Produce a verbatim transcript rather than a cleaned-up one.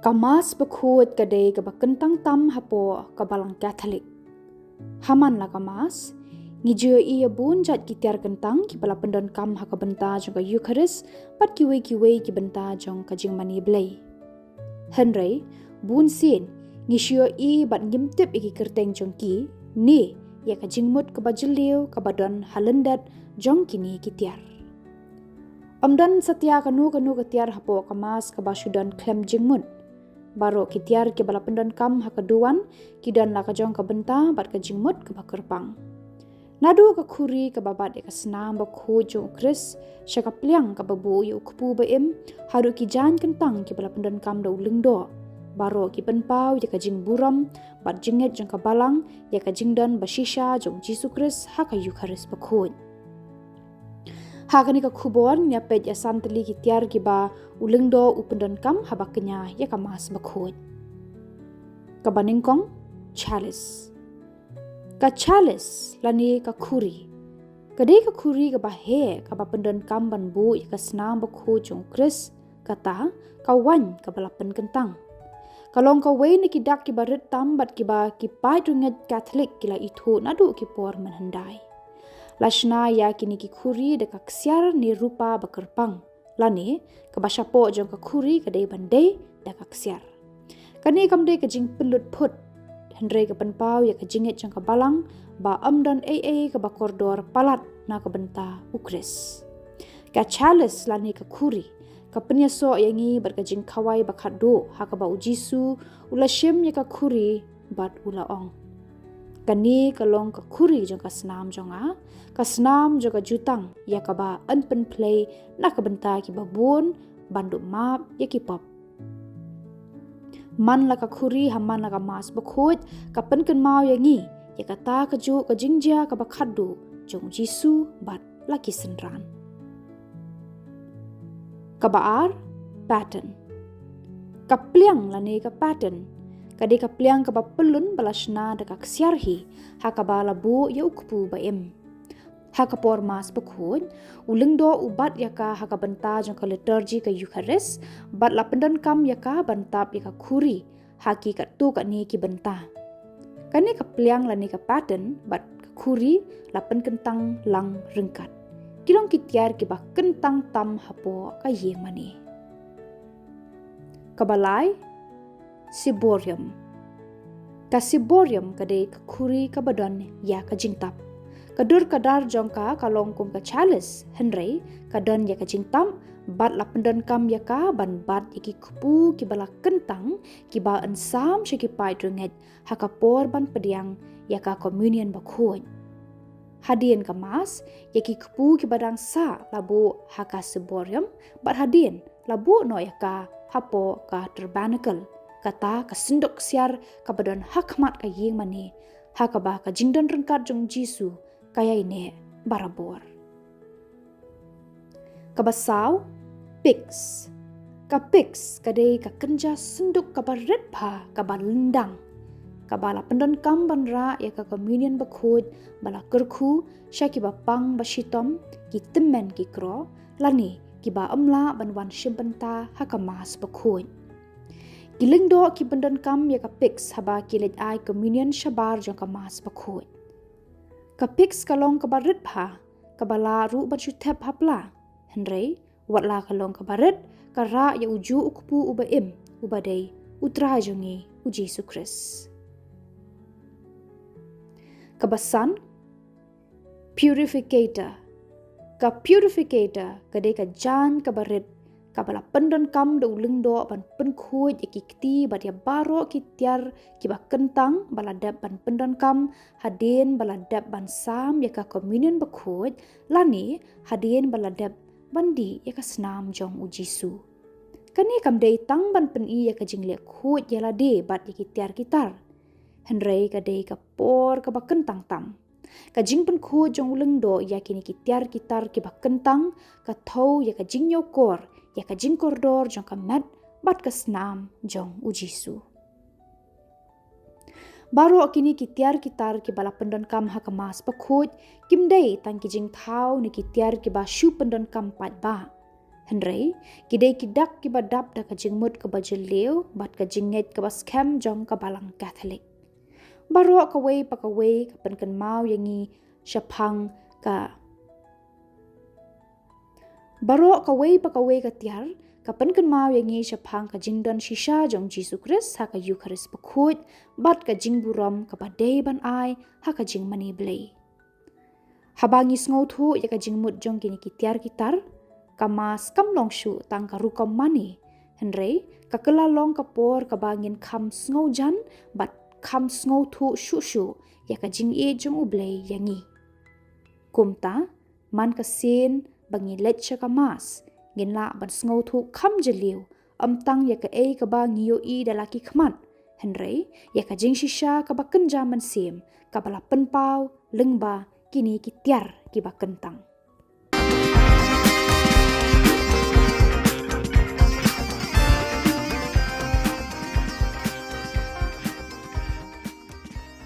Ka Mass bakhuid ka dei kaba kyntang tam hapoh ka Balang Katholik. Ha man la ka Mass, ngi ju ïohi ïa bun jait ki tiar kyntang kiba la pyndonkam ha ka bynta jong ka Eukharist bad kiwei kiwei ki bynta jong ka jingmane Blei. Hynrei, bun sien, ngi shu ïohi bad ngim tip ïa ki kyrteng jong ki, ne ïa ka jingmut kaba jylliew kaba don ha lyndet jong kine ki tiar. Ym don satia kano kano ka tiar hapoh ka Mass kaba shu don khlem jingmut. Baroh ki tiar kiba la pyndonkam ha ka duwan ki don la ka jong ka bynta bad ka jingmut kaba kyrpang. Naduh ka khuri kaba bat ïa ka snam bakhuid jong u Khrist, sha ka pliang kaba buh ïa u kpu ba im, haduh ki jaiñ kyntang kiba la pyndonkam da u lyngdoh, baroh ki pynpaw ïa ka jingburom bad jingngeit jong ka Balang ïa ka jingdon bashisha jong u Jisu Khrist ha ka Eukharist bakhuid. Ha kane ka khubor ngi ïa peit ïa san tylli ki tiar kiba u lyngdoh u pyndonkam haba kñia ïa ka Mass bakhuid. Kaba nyngkong, chalice. Ka chalice lane ka khuri ka dei ka khuri kaba heh kaba pyndonkam ban buh ïa ka snam bakhuid jong u Khrist, kata ka waiñ kaba la pynkyntang. Ka long kawei na ki dak kiba rit tam bad kiba ki paid riewngeit Katholik ki la ithuh naduh ki por mynhyndai. La shna ïa kine ki khuri da ka ksiar ne rupa ba kyrpang, lane kaba shapoh jong ka khuri ka dei ban dei da ka ksiar. Kane kam dei ka jingpynlut phut, hynrei ka pynpaw ïa ka jingngeit jong ka Balang ba ym don ei ei kaba kordor palat na ka bynta u Khrist. Ka chalice lane ka khuri ka pynïasoh ïa ngi bad ka jingkhawai ba khatduh ha kaba u Jisu u la shim ïa ka khuri bad u la ong, "Kane ka long ka khuri jong ka snam jong nga, ka snam jong ka jutang ïa kaba yn pynphlei na ka bynta kiba bun ban duh map ïa ki pop." Man la ka khuri ha man la ka Mass bakhuid ka pynkynmaw ïa ngi ïa kata kajuh ka jingjia kaba khatduh jong u Jisu bad la ki synran. Kaba ar, paten. Ka pliang lane ka paten ka dei ka pliang kaba pyllun ba la shna da ka ksiar hi ha kaba la buh ïa u kpu ba im. Ha ka por Mass bakhuid, u lyngdoh u bat ïa ka ha ka bynta jong ka liturgi ka Eukharist bad la pyndonkam ïa ka ban tap ïa ka khuri ha ki katto katne ki bynta. Kane ka pliang lane ka paten bad ka khuri la pynkyntang lang ryngkat. Ki long ki tiar kiba kyntang tam hapoh ka ïing mane. Kaba lai, ciborium. Ka ciborium ka dei ka khuri kaba don ïa ka jingtap. Ka dur ka dar jong ka ka long kum ka chalice, hynrei ka don ïa ka jingtap bad la pyndonkam ïa ka ban bat ïa ki kpu kiba la kyntang kiba yn sam sha ki paid riewngeit ha ka por ban pdiang ïa ka communion bakhuid. Hadien ka Mass, ïa ki kpu kiba dang sah la buh ha ka ciborium bad hadien la buh noh ïa ka hapoh ka tabernacle, kata ka synduk ksiar kaba don ha khmat ka ïing mane, ha kaba ka jingdon ryngkat jong u Jisu ka ïaineh barabor. Kaba saw, pyx. Ka pyx ka dei ka kynja synduk kaba rit bha kaba lyndang, kaba la pyndonkam ban rah ïa ka communion bakhuid ba la kyrkhu sha kiba pang ba shitom, ki tymmen ki kro, lane kiba ym lah ban wan shim bynta ha ka Mass bakhuid. Ki lyngdoh ki pyndonkam ïa ka pyx haba ki leit ai communion shabar jong ka Mass bakhuid. Ka pyx ka long kaba rit bha, kaba lah ruh ban shu thep ha pla. Hynrei, wat la ka long kaba rit, ka rah ïa ujuh u kpu uba im, uba dei u Trai jong ngi u Jisu Khrist. Kaba san, purificator. Ka purificator ka dei ka jaiñ kaba rit kaba la pyndonkam da u lyngdoh ban pynkhuid ïa ki kti bad ïa baroh ki tiar kiba kyntang ba la dep ban pyndonkam hadien ba la dep ban sam ïa ka communion bakhuid, lane hadien ba la dep ban dih ïa ka snam jong u Jisu. Kane kam dei tang ban pyni ïa ka jingleh khuid ïa lade bad ïa ki tiar ki tar. Hynrei ka dei ka por kaba kyntang tam. Ka jingpynkhuid jong u lyngdoh ïa kine ki tiar ki tar kiba kyntang ka thew ïa ka jingïohkor ïa ka jingkordor jong ka met bad ka snam jong u Jisu. Baroh kine ki tiar ki tar kiba la pyndonkam ha ka Mass bakhuid kim dei tang ki jingthaw ne ki tiar kiba shu pyndonkam paidbah. Hynrei ki dei ki dak kiba dap da ka jingmut kaba jylliew bad ka jingngeit kaba skhem jong ka Balang Katholik. Baroh kawei pa kawei ka pynkynmaw ïa ngi shaphang ka Baroh kawei pa kawei ka tiar ka pynkynmaw ïa ngi shaphang ka jingdon shisha jong Jisu Khrist ha ka Eukharist bakhuid bad ka jingburom kaba dei ban ai ha ka jingmane Blei. Haba ngi sngewthuh ïa ka jingmut jong kine ki tiar ki tar, ka Mass kam long shuh tang ka rukom mane, hynrei ka kylla long ka por kaba ngin kham sngewjan bad kham sngewthuh shuh shuh ïa ka jingïeit jong U Blei ïa ngi. Kumta, man ka sien ba ngi leit sha ka Mass, ngin lah ban sngewthuh kham jylliew, ym tang ïa kaei kaba ngi ïohi da la ki khmat, hynrei ïa ka jingshisha kaba kynja mynsiem kaba la pynpaw lyngba kine ki tiar kiba kyntang.